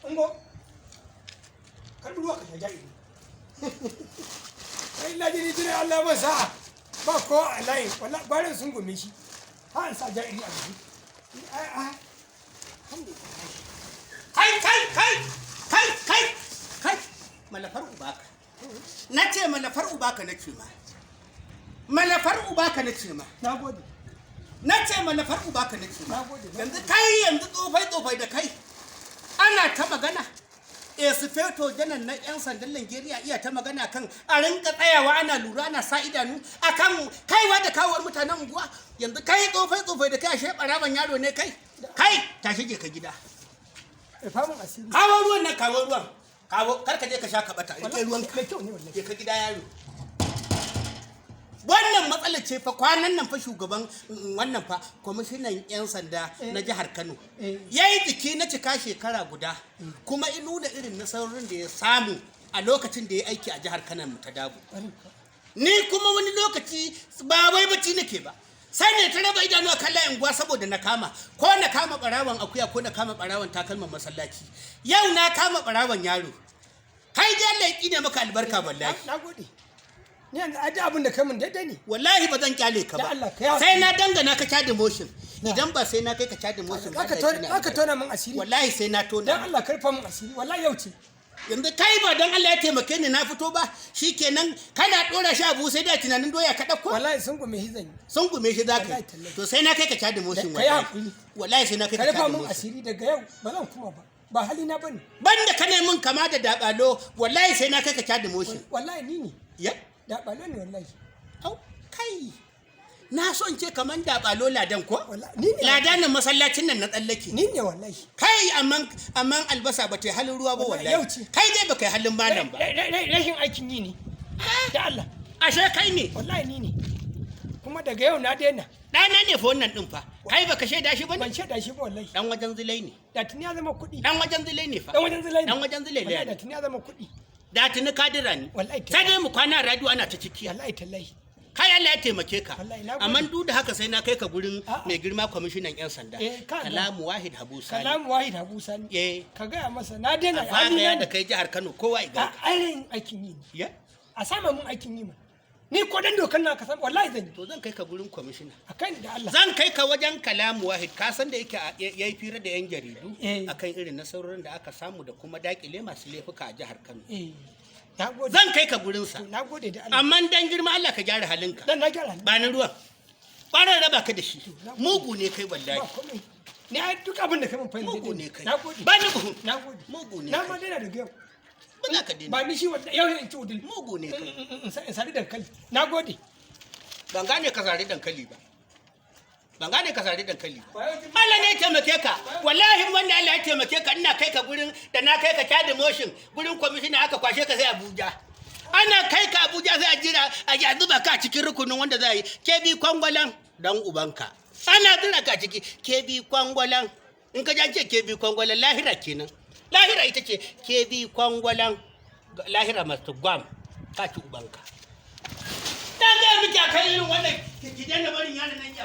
Ungo. Karbi ruwa ka sha ja'iri. Kai lajini jire Allah ba sa'a. Ba ko a layin wallahi gwarin sun gume shi. Ha an sa ja'iri a gaba. Ai ai. Alhamdulillah. Kai, kai, kai, kai, kai, kai, malafar ubaka na ce, malafar ubaka na ce ma, malafar ubaka na ce ma. Na gode. Na ce malafar ubaka na ce ma. Na gode, na Yanzu kai, yanzu tsofai tsofai da kai ana ta magana, Esifeto janar na 'yan sandan Najeriya iya ta magana kan a rinka tsayawa ana lura, ana sa idanu akan kaiwa da kawowar mutanen unguwa. Yanzu kai, tsofai tsofai da kai, ashe baraban yaro ne kai. Kai, tashi je ka gida. Rufa min asiri. Kawo ruwan nan, kawo ruwan, kawo. Kar ka je ka sha ka bata. Rike ruwan ka. Mai kyau ne wallahi. Je ka gida, yaro. Wannan matsalar ce fa kwanan nan fa shugaban wannan fa kwamishinan 'yan sanda na jihar Kano ya yi biki na cika shekara guda, kuma in nuna irin nasarorin da ya samu a lokacin da ya aiki a jihar Kano mu ta Dabo. Ni kuma wani lokaci ba wai bacci nake ba, sai ne ta raba idanu a kan layin unguwa saboda na kama, ko na kama barawan akuya, ko na kama barawan takalman masallaci. Yau na kama barawan yaro. Kai dai Allah ya tsine maka albarka wallahi. Na gode. Ni yanzu ai duk abin da kai min daidai ne. Wallahi ba zan kyale ka ba. Da Allah, ka yi hakuri. Sai na dangana ka caji motion. Idan ba sai na kai ka caji motion ba, Aka Allah ya tona tsine aka albarka. tona min asiri. Wallahi sai na tona. Dan Allah karfa min asiri wallahi yau ce. Yanzu kai, ba dan Allah ya taimake ni na fito ba, shikenan kana dora shi abu sai da tunanin doya ka dauko. Wallahi sun gume shi zan yi. Sun gume shi zaka Wallahi yi. tallahi. To sai na kai ka caji motion. Ka yi Wallahi, hakuri. wallahi sai na kai Ka ka rufa caji min motion. asiri, daga yau ba zan kuma ba. Ba halina bane. Banda ka min kama da dabalo, wallahi sai na kai ka caji motion. Wallahi ni ne. Ya. Da balo ne wallahi. Au, kai, na son ce kaman dabalo ladan ko? Wallahi ni ne. Ladanin masallacin nan na tsallake. Ni ne wallahi. Kai, amman albasa ba ta yi halin ruwa ba. Wallahi, wallahi yau ce. Kai dai baka yi halin malam ba. Rashin aikin yi ne. Da Allah. Ashe kai ne? Wallahi ni ne. Kuma daga yau na daina. Ɗana ne fa wannan ɗin fa. Kai baka shaida shi bane? Ban shaida shi ba wallahi. Dan wajen Zulai ne. Da tuni ya zama kuɗi. Dan wajen Zulai ne fa. Dan wajen Zulai ne. Dan wajen Zulai Wallahi da ne. tuni ya zama kuɗi. Da tuni kadira ne. Wallahi. Sai dai mu kwana a radio ana ta ciki. Wallahi tallahi. Kai, Allah ya taimake ka. Wallahi, na gode. Amma duk da haka sai na kai ka gurin A'a. mai girma kwamishinan 'yan sanda. Eh, ka ga. Kalamu Wahid Habu Sani. Kalamu Wahid Habu Sani. Eh. Ka gaya masa na daina. A zagaya Halina da ne. kai jihar Kano kowa ya A ganka. ainihin aikin yi ne. Ya? A sama mun aikin yi ma. Ni ko dan dokan na ka san wallahi zan yi. To zan kai ka gurin kwamishina. A kai ni da Allah. Zan kai ka wajen Kalamu Wahid. Ka san da yake ya yi fira da 'yan jaridu Eh. akan irin nasarorin da aka samu da kuma dakile masu laifuka a jihar Kano. Eh. Na gode. Zan kai ka gurinsa. To, na gode da Allah. Amma dan girma Allah ka gyara halinka. Dan na gyara. Ba ni ruwan. Ƙwarar raba ka da shi. Na gode. Mugu ne kai wallahi. Ba komai. Ni ai duk abin da kai mun fahimta. Mugu ne kai. Na gode. Ba ni buhu. Na gode. Mugu ne Na kai. ma daina daga yau. Ba za ka daina. Ba ni shi wanda yau in ci udul. Mugu ne kai. In sari dankali. Na gode. Ban gane ka sari dankali ba. Ban gane ka sari dankali ba. Ba yau jin- Allah ne ya taimake ka. Wallahi wanda Allah ya taimake ka, ina kai ka gurin da na kai ka caji motion gurin kwamishina, aka kwashe ka sai Abuja. Ana kai ka Abuja sai a jira a ji a zuba ka a cikin rukunin wanda za a yi kebi kwangwalan dan ubanka. Ana zira ka a ciki kebi kwangwalan. In ka ji an ce kebi kwangwalan, lahira kenan. Lahira ita ce kebi kwangwalan, lahira masu gwam ka ci ubanka. Ta gaya miki akan irin wannan ki daina barin yaron nan ya